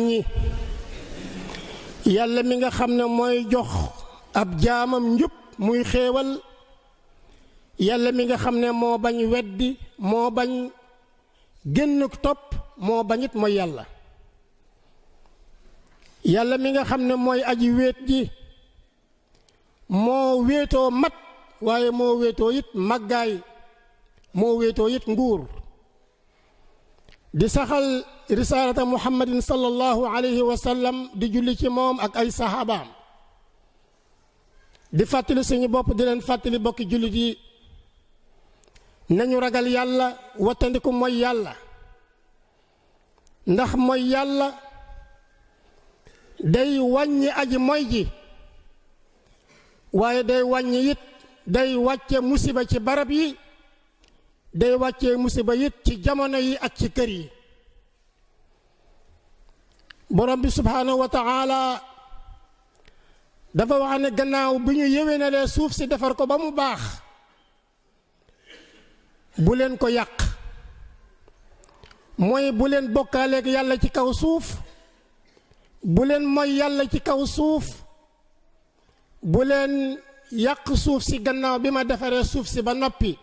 ñi yàlla mi nga xam ne mooy jox ab jaamam njub muy xéewal yàlla mi nga xam ne moo bañ weddi moo bañ génn topp moo bañit mooy yàlla yàlla mi nga xam ne mooy aji wéet ji moo wéetoo mat waaye moo wéetoo it màggaay moo wéetoo it nguur di saxal risaalata muhammadin sallallahu alayhi wa sallam di julli ci moom ak ay saxaabaam di fàttali suñu bopp di leen fàttali bokki jullit yi nañu ragal yàlla wattandiku mooy yàlla ndax mooy yàlla day wàññi aji moy ji waaye day wàññi it day wàcce musiba ci barab yi day wàcce musiba it ci jamono yi ak ci kër yi borom bi subhaanahu wa taala dafa wax ne gannaaw bi ñu yéwénalee suuf si defar ko ba mu baax bu leen ko yàq mooy bu leen bokkaaleeg yàlla ci kaw suuf bu leen mooy yàlla ci kaw suuf bu leen yàq suuf si gannaaw bi ma defaree suuf si ba noppi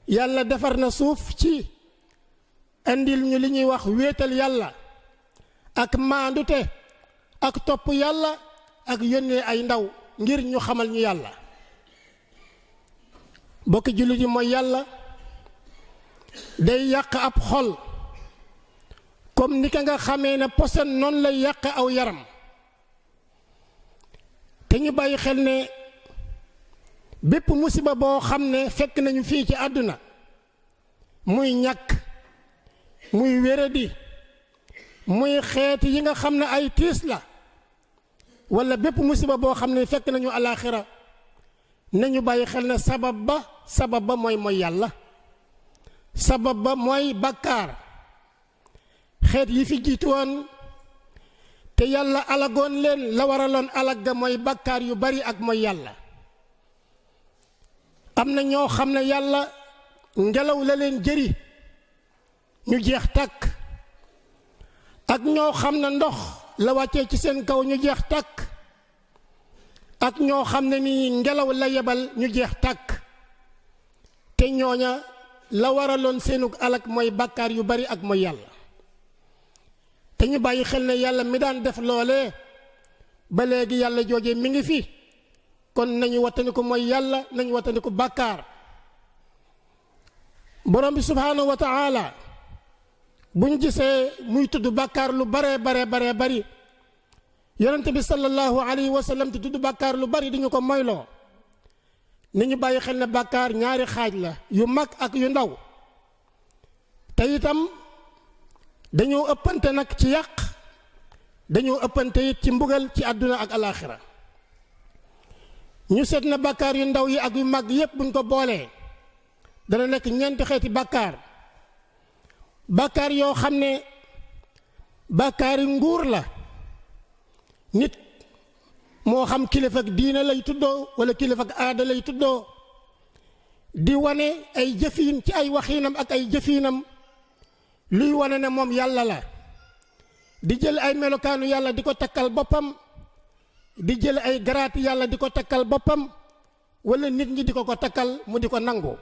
yàlla defar na suuf ci indil ñu li ñuy wax wéetal yàlla ak maandute ak topp yàlla ak yónnee ay ndaw ngir ñu xamal ñu yàlla bokki jullit yi mooy yàlla day yàq ab xol comme ni ka nga xamee ne posen noonu lay yàq aw yaram te ñu bàyyi xel ne bépp musiba boo xam ne fekk nañu fii ci àdduna muy ñàkk muy wéradi muy xeeti yi nga xam ne ay tiis la walla bépp musiba boo xam ne fekk nañu alaaxira nañu bàyyi xel ne sabab ba mooy yàlla sabab ba mooy bàkkaar xeet yi fi jiitu woon te yàlla alagoon leen la waraloon alag ga mooy bàkkaar yu bari ak mooy yàlla am na ñoo xam ne yàlla ngelaw la leen jëri ñu jeex tàkk ak ñoo xam ne ndox la wàccee ci seen kaw ñu jeex tàkk ak ñoo xam ne ni ngelaw la yebal ñu jeex tàkk te ñooña la waraloon seenug alak mooy bàkkaar yu bari ak mooy yàlla te ñu bàyyi xel ne yàlla mi daan def loolee ba léegi yàlla jooje mi ngi fi kon nañu wattandiku mooy yàlla nañu wattandiku bàkkaar borom bi subhaanahu wa taala buñ gisee muy tudd bàkkaar lu bare bari yonent bi sallallahu alayhi wa sallam te tudd bàkkaar lu bari diñu ko moyloo ni ñu bàyyi xel ne bàkkaar ñaari xaaj la yu mag ak yu ndaw te itam dañoo ëppante nag ci yàq dañoo ëppante it ci mbugal ci àdduna ak alaaxira ñu seet na bàkkaar yu ndaw yi ak yu mag yépp buñ ko boolee dana nekk ñeenti xeeti bàkkaar bàkkaar yoo xam ne bàkkaari nguur la nit moo xam kilifa ak diine lay tuddoo wala kilifa ak aada lay tuddoo di wane ay jëfiin ci ay waxiinam ak ay jëfiinam luy wane ne moom yàlla la di jël ay melokaanu yàlla di ko takkal boppam di jël ay garaati yàlla di ko takkal boppam wala nit ñi di ko takkal mu di ko nangu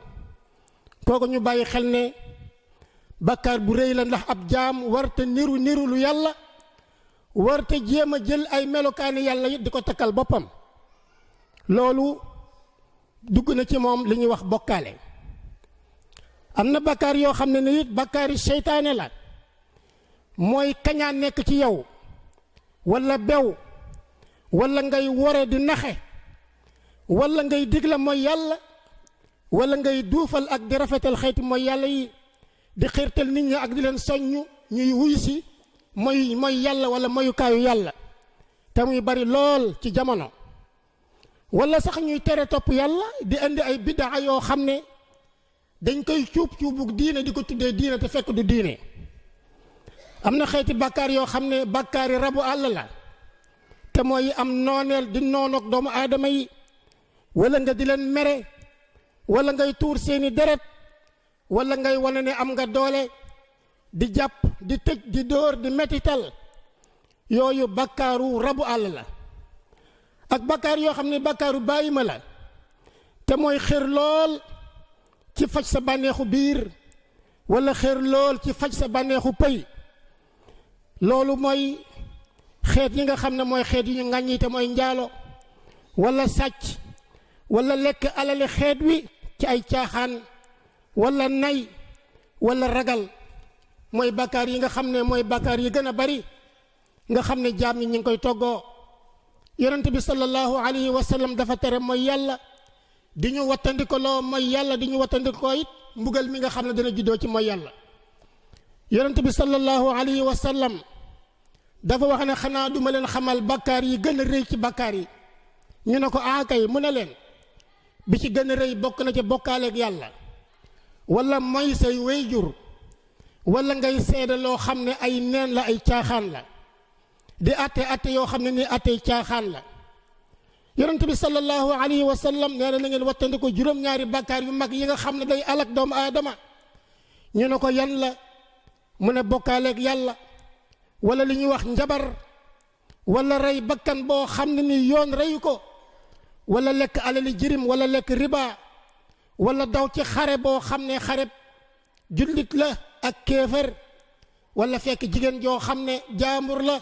kooku ñu bàyyi xel ne bàkkaar bu rëy la ndax ab jaam warta niru lu yàlla warta jéem a jël ay melokaani yàlla it di ko takkal boppam loolu dugg na ci moom li ñuy wax bokkaale am na bàkkaar yoo xam ne ni it bàkkaari seytaane la mooy kañaan nekk ci yow walla bew walla ngay wore di naxe walla ngay digle mooy yàlla walla ngay duufal ak di rafetal xeeti mooy yàlla yi di xiirtal nit ñi ak di leen soññ ñuy wuyu si mooy yàlla walla moyukaayu yàlla te muy bari lool ci jamono walla sax ñuy tere topp yàlla di indi ay biddaa yoo xam ne dañ koy cuubug diine di ko tuddee diine te fekk du diine am na xeeti bàkkaar yoo xam ne bàkkaari rabu àll la te mooy am nooneel di noonoog doomu aadama yi walla nga di leen mere walla ngay tuur seeni deret walla ngay wane ne am nga doole di jàpp di tëj di dóor di mettital yooyu bakkaaru rabu àll la ak bakkaar yoo xam ne bakkaaru bàyyi ma la te mooy xër lool ci faj sa bànneexu biir wala xër lool ci faj sa bànneexu pëy loolu mooy xeet yi nga xam ne mooy xeet yi ñu ŋàññi te mooy njaalo wala sàcc wala lekk alali xeet wi ci ay caaxaan wala nay wala ragal mooy bakkaar yi nga xam ne mooy bakkaar yi gën a bari nga xam ne jaam ñi ñu ngi koy toggoo yonent bi sallallahu alayhi wa sallam dafa tere mooy yàlla di ñu wattandikoloo mooy yàlla di ñu wattandikoo it mbugal mi nga xam ne dana juddoo ci mooy yàlla yonent bi sallallahu alayhi wa sallam dafa wax ne xanaa duma leen xamal bakkaar yi gën a rëy ci bakkaar yi ñu ne ko kay mu ne leen bi ci gën a rëy bokk na ci bokkaaleeg yàlla wala mooy say wéyjur wala ngay seede loo xam ne ay neen la ay caaxaan la di atte yoo xam ne ni attey caaxaan la yonent bi sallallahu alayhi wa sallam nee na ngeen wattandiku juróom-ñaari bakkaar yu mag yi nga xam ne day alak doomu aadama ñu ne ko yan la mu ne bokkaaleeg yàlla wala li ñuy wax njabar wala rey bakkan boo xam ne ni yoon reyu ko wala lekk alali jirim wala lekk riba wala daw ci xare boo xam ne xare jullit la ak kéefër wala fekk jigéen joo xam ne jaambur la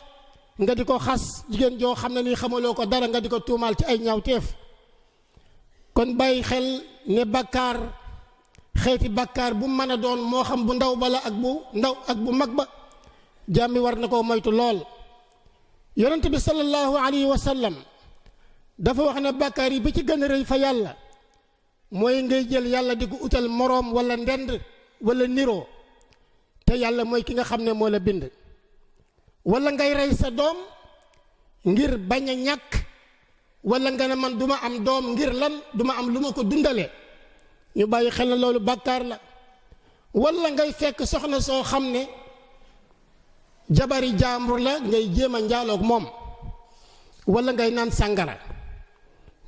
nga di ko xas jigéen joo xam ne nii xamaloo ko dara nga di ko tuumaal ci ay ñaawteef kon bàyyi xel ne bakkaar xeeti bakkaar bu mën a doon moo xam bu ndaw bala ak bu ndaw ak bu mag ba jaam bi war na koo moytu lool yonent bi sallallahu alayhi wa sallam dafa wax ne bakkaar yi bi ci gën a rëy fa yàlla mooy ngay jël yàlla di ko utal moroom wala ndend wala niroo te yàlla mooy ki nga xam ne moo la bind wala ngay rey sa doom ngir bañ a ñàkk wala nga ne man duma am doom ngir lan duma am lu ma ko dundale ñu bàyyi xel na loolu bàkkaar la wala ngay fekk soxna soo xam ne jabari jaambur la ngay jéem a njaaloog moom wala ngay naan sàngara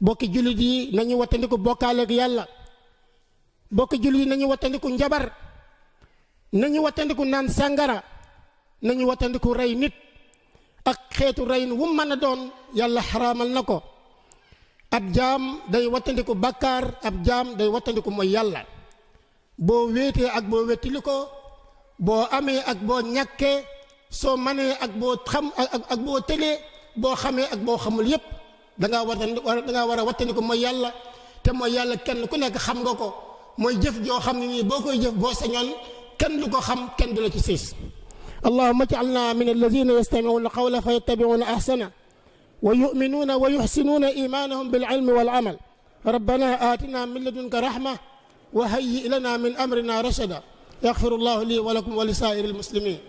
bokki jullit yi nañu wattandiku bokkaaleeg yàlla bokki jullit yi nañu wattandiku njabar nañu wattandiku naan sàngara nañu wattandiku rey nit ak xeetu reyin wu mën a doon yàlla xaraamal na ko ab jaam day wattandiku bakkaar ab jaam day wattandiku mooy yàlla boo wéetee ak boo wettili ko boo amee ak boo ñàkkee soo manee ak boo xam ak boo tëlee boo xamee ak boo xamul yépp dangaa war a wattandiku mooy yàlla te mooy yàlla kenn ku nekk xam nga ko mooy jëf joo xam ne nii boo koy jëf boo sañoon kenn du ko xam kenn du la ci siis اللهم اجعلنا من الذين يستمعون القول فيتبعون احسنه ويؤمنون ويحسنون ايمانهم بالعلم والعمل ربنا آتنا من لدنك رحمه وهيئ لنا من امرنا رشدا يغفر الله لي ولكم ولسائر المسلمين